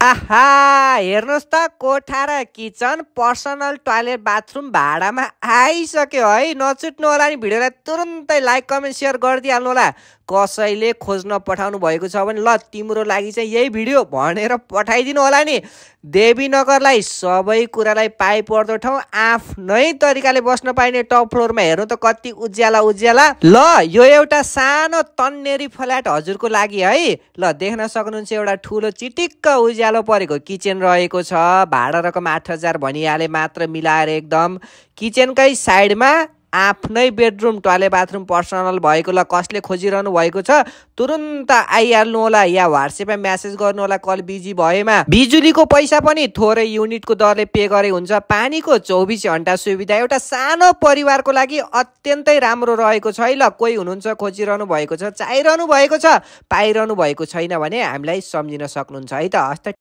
आहा हेर्नुहोस् त कोठा र किचन पर्सनल टोयलेट बाथरुम भाडामा आइसक्यो है। नछुट्नु होला नि भिडियोलाई तुरुन्तै लाइक कमेन्ट सेयर गरिदिइहाल्नु होला। कसैले खोज्न पठाउनु भएको छ भने ल तिम्रो लागि चाहिँ यही भिडियो भनेर पठाइदिनु होला नि। देवीनगरलाई सबै कुरालाई पाइ पर्दो ठाउँ, आफ्नै तरिकाले बस्न पाइने टप फ्लोरमा हेर्नु त कति उज्याला उज्याला। ल यो एउटा सानो तन्नेरी फ्ल्याट हजुरको लागि है। ल देख्न सक्नुहुन्छ एउटा ठुलो चिटिक्क उज्यालो परेको किचन रहेको छ। भाडा रकम 8,000 भनिहाले मात्र मिलाएर एकदम। किचनकै साइडमा आफ्नै बेडरुम टोयलेट बाथरुम पर्सनल भएको। ल कसले खोजिरहनु भएको छ तुरुन्त आइहाल्नु होला या व्हाट्सएपमा मेसेज गर्नु होला कल बिजी भएमा। बिजुलीको पैसा पनि थोरै युनिटको दरले पे गरे हुन्छ। पानीको 24 घण्टा सुविधा एउटा सानो परिवारको लागि अत्यन्तै राम्रो रहेको छ है। ल कोही हुनुहुन्छ खोजिरहनु भएको छ, चाहिरहनु भएको छ, पाइरहनु भएको छैन भने हामीलाई सम्झिन सक्नुहुन्छ है त। हस्त।